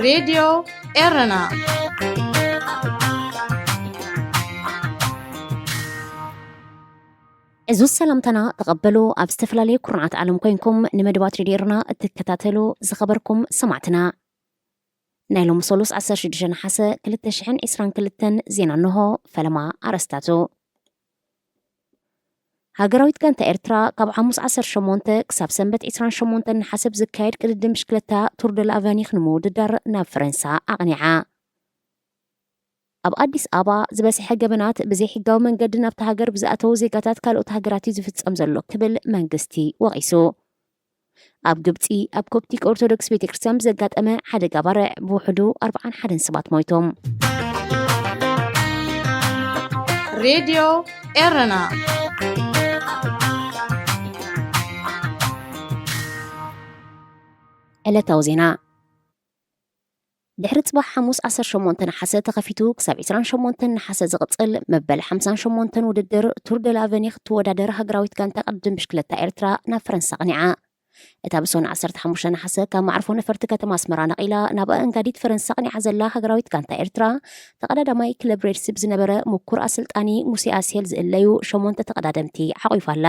ሬድዮ ኤረና። እዚ ሰላምታና ተቐበሉ። ኣብ ዝተፈላለዩ ኩርናዓት ዓለም ኮይንኩም ንመደባት ሬድዮ ኤረና እትከታተሉ ዝኸበርኩም ሰማዕትና፣ ናይ ሎሚ ሰሉስ ዓሰርተ ሽዱሽተ ነሓሰ ክልተ ሽሕን ዕስራን ክልተን ዜና እንሆ። ፈለማ ኣረስታቱ። ሃገራዊት ጋንታ ኤርትራ ካብ ሓሙስ ዓሰርተ ሸሞንተ ክሳብ ሰንበት ዕስራን ሸሞንተን ነሓሰ ዝካየድ ቅድድም ብሽክለታ ቱር ደ ላቨኒክ ንምውድዳር ናብ ፈረንሳ ኣቕኒዓ። ኣብ ኣዲስ ኣበባ ዝበዝሐ ገበናት ብዘይሕጋዊ መንገዲ ናብታ ሃገር ብዝኣተዉ ዜጋታት ካልኦት ሃገራት እዩ ዝፍጸም ዘሎ ክብል መንግስቲ ወቒሱ። ኣብ ግብጺ ኣብ ኮፕቲክ ኦርቶዶክስ ቤተክርስትያን ብዘጋጠመ ሓደጋ ባርዕ ብውሕዱ ኣርባዓን ሓደን ሰባት ሞይቶም። ሬድዮ ኤረና። ዕለታዊ ዜና። ድሕሪ ጽባሕ ሓሙስ ዓሰርተ ሸሞንተ ነሓሰ ተኸፊቱ ክሳብ ዕስራን ሸሞንተን ነሓሰ ዝቕጽል መበል ሓምሳን ሸሞንተን ውድድር ቱር ደ ላቨኒክ ትወዳደር ሃገራዊት ጋንታ ቅድድም ብሽክለታ ኤርትራ ናብ ፈረንሳ ኣቕኒዓ። እታ ብሰኑ ዓሰርተ ሓሙሽተ ነሓሰ ካብ መዕርፎ ነፈርቲ ከተማ ኣስመራ ነቒላ ናብ ኣእንጋዲት ፈረንሳ ኣቕኒዓ ዘላ ሃገራዊት ጋንታ ኤርትራ፣ ተቐዳዳማይ ክለብ ሬድስ ብዝነበረ ምኩር ኣሰልጣኒ ሙሴ ኣስሄል ዝእለዩ ሸሞንተ ተቐዳደምቲ ሓቑፋ ኣላ።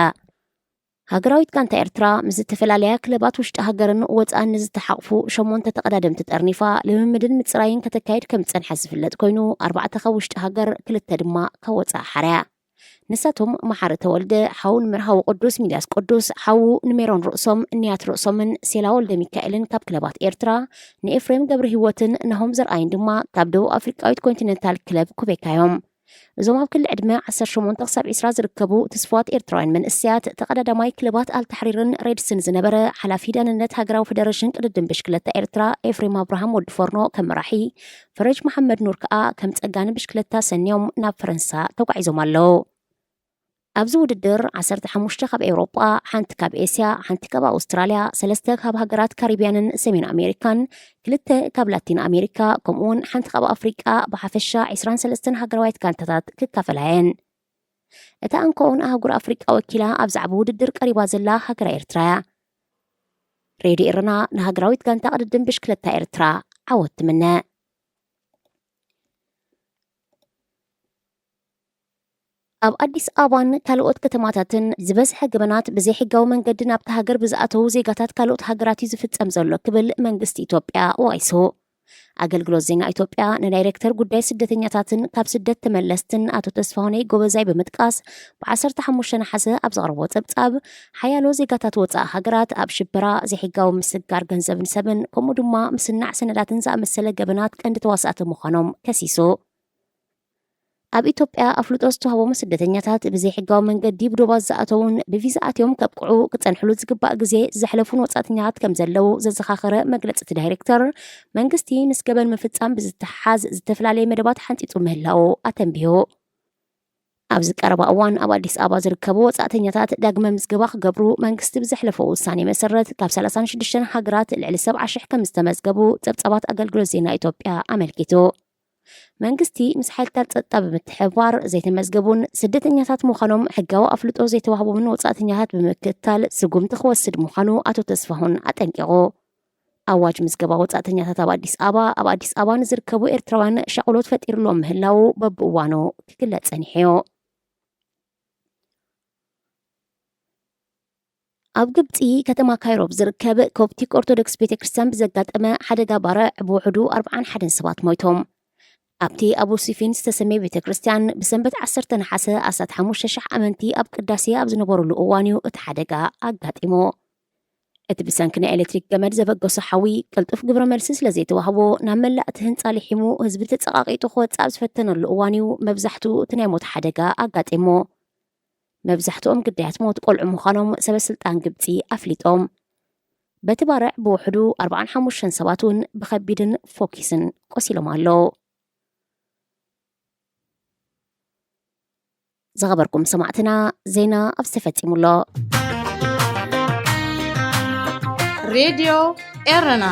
ሃገራዊት ጋንታ ኤርትራ ምስ ዝተፈላለያ ክለባት ውሽጢ ሃገርን ወጻእን ንዝተሓቕፉ ሸሞንተ ተቐዳደምቲ ጠርኒፋ ልምምድን ምጽራይን ከተካይድ ከም ዝጸንሐት ዝፍለጥ ኮይኑ፣ ኣርባዕተ ካብ ውሽጢ ሃገር፣ ክልተ ድማ ካብ ወጻኢ ሓርያ። ንሳቶም መሓሪ ተወልደ፣ ሓው ንመርሃዊ ቅዱስ፣ ሚልያስ ቅዱስ፣ ሓዉ ንሜሮን ርእሶም፣ ንያት ርእሶምን ሴላ ወልደ ሚካኤልን ካብ ክለባት ኤርትራ፣ ንኤፍሬም ገብረ ህይወትን ናሆም ዘርኣይን ድማ ካብ ደቡብ ኣፍሪቃዊት ኮንቲነንታል ክለብ ኩቤካ እዮም። እዞም ኣብ ክሊ ዕድመ ዓሰርተ ሸሞንተ ክሳብ ዕስራ ዝርከቡ ትስፉዋት ኤርትራውያን መንእሰያት፣ ተቐዳዳማይ ክለባት ኣልታሕሪርን ሬድስን ዝነበረ ሓላፊ ደህንነት ሃገራዊ ፌደሬሽን ቅድድም ብሽክለታ ኤርትራ ኤፍሬም ኣብርሃም ወዲ ፎርኖ ከም መራሒ፣ ፈረጅ መሓመድ ኑር ከኣ ከም ጸጋኒ ብሽክለታ ሰንዮም ናብ ፈረንሳ ተጓዒዞም ኣለዉ። ኣብዚ ውድድር ዓሰርተ ሓሙሽተ ካብ ኤውሮጳ፣ ሓንቲ ካብ ኤስያ፣ ሓንቲ ካብ ኣውስትራልያ፣ ሰለስተ ካብ ሃገራት ካሪብያንን ሰሜን ኣሜሪካን፣ ክልተ ካብ ላቲን ኣሜሪካ፣ ከምኡ'ውን ሓንቲ ካብ ኣፍሪቃ፣ ብሓፈሻ ዕስራን ሰለስተን ሃገራውያት ጋንታታት ክካፈላ እየን። እታ እንኮ ንኣህጉር ኣፍሪቃ ወኪላ ኣብ ዛዕባ ውድድር ቀሪባ ዘላ ሃገራ ኤርትራ እያ። ሬድዮ ኤረና ንሃገራዊት ጋንታ ቅድድም ብሽክለታ ኤርትራ ዓወት ትምነ። ኣብ ኣዲስ ኣበባን ካልኦት ከተማታትን ዝበዝሐ ገበናት ብዘይሕጋዊ መንገዲ ናብታ ሃገር ብዝኣተዉ ዜጋታት ካልኦት ሃገራት እዩ ዝፍጸም ዘሎ ክብል መንግስቲ ኢትዮጵያ ወቒሱ። ኣገልግሎት ዜና ኢትዮጵያ ንዳይሬክተር ጉዳይ ስደተኛታትን ካብ ስደት ተመለስትን ኣቶ ተስፋሁነይ ጎበዛይ ብምጥቃስ፣ ብ ዓሰርተ ሓሙሽተ ነሓሰ ኣብ ዘቕረቦ ጸብጻብ፣ ሓያሎ ዜጋታት ወጻኢ ሃገራት ኣብ ሽበራ፣ ዘይሕጋዊ ምስግጋር ገንዘብን ሰብን፣ ከምኡ ድማ ምስናዕ ሰነዳትን ዝኣመሰለ ገበናት ቀንዲ ተዋሳእቲ ምዃኖም ከሲሱ። ኣብ ኢትዮጵያ ኣፍልጦ ዝተዋህቦም ስደተኛታት ብዘይሕጋዊ መንገዲ ብዶባት ዝኣተዉን ብቪዛ ኣትዮም ከብቅዑ ክጸንሕሉ ዝግባእ ግዜ ዘሕለፉን ወጻእተኛታት ከም ዘለዉ ዘዘኻኸረ መግለጺ እቲ ዳይሬክተር፣ መንግስቲ ምስ ገበን ምፍጻም ብዝተሓሓዝ ዝተፈላለየ መደባት ሓንጺጹ ምህላዉ ኣተንቢሁ። ኣብዚ ቀረባ እዋን ኣብ ኣዲስ ኣበባ ዝርከቡ ወጻእተኛታት ዳግመ ምዝገባ ክገብሩ መንግስቲ ብዘሕለፎ ውሳኔ መሰረት ካብ ሰላሳን ሽዱሽተን ሃገራት ልዕሊ ሰብዓ ሽሕ ከም ዝተመዝገቡ ጸብጻባት ኣገልግሎት ዜና ኢትዮጵያ ኣመልኪቱ። መንግስቲ ምስ ሓይልታት ጸጥታ ብምትሕብባር ዘይተመዝገቡን ስደተኛታት ምዃኖም ሕጋዊ ኣፍልጦ ዘይተዋህቦምን ወጻእተኛታት ብምክትታል ስጉምቲ ክወስድ ምዃኑ ኣቶ ተስፋሁን ኣጠንቂቑ። ኣዋጅ ምዝገባ ወጻእተኛታት ኣብ ኣዲስ ኣበባ፣ ኣብ ኣዲስ ኣበባ ንዝርከቡ ኤርትራውያን ሻቕሎት ፈጢሩሎም ምህላዉ በብእዋኑ ክግለጽ ጸኒሑ እዩ። ኣብ ግብጺ ከተማ ካይሮ ብዝርከብ ኮፕቲክ ኦርቶዶክስ ቤተክርስትያን ብዘጋጠመ ሓደጋ ባርዕ ብውሕዱ ኣርባዓን ሓደን ሰባት ሞይቶም። ኣብቲ ኣቡ ሲፊን ዝተሰምየ ቤተክርስትያን ብሰንበት ዓሰርተ ነሓሰ ኣስታት ሓሙሽተ ሽሕ ኣመንቲ ኣብ ቅዳሴ ኣብ ዝነበሩሉ እዋን እዩ እቲ ሓደጋ ኣጋጢሙ። እቲ ብሰንኪ ናይ ኤሌክትሪክ ገመድ ዘበገሶ ሓዊ ቅልጡፍ ግብረ መልሲ ስለ ዘይተዋህቦ ናብ መላእ እቲ ህንጻ ሊሒሙ ህዝቢ ተጸቓቒጡ ክወጽእ ኣብ ዝፈተነሉ እዋን እዩ መብዛሕትኡ እቲ ናይ ሞት ሓደጋ ኣጋጢሙ። መብዛሕትኦም ግዳያት ሞት ቆልዑ ምዃኖም ሰበ ስልጣን ግብጺ ኣፍሊጦም። በቲ ባርዕ ብውሕዱ ኣርባዓን ሓሙሽተን ሰባት እውን ብኸቢድን ፎኪስን ቆሲሎም ኣለዉ። ዝኸበርኩም ሰማዕትና፣ ዜና ኣብዚ ተፈጺሙ ኣሎ። ሬድዮ ኤረና።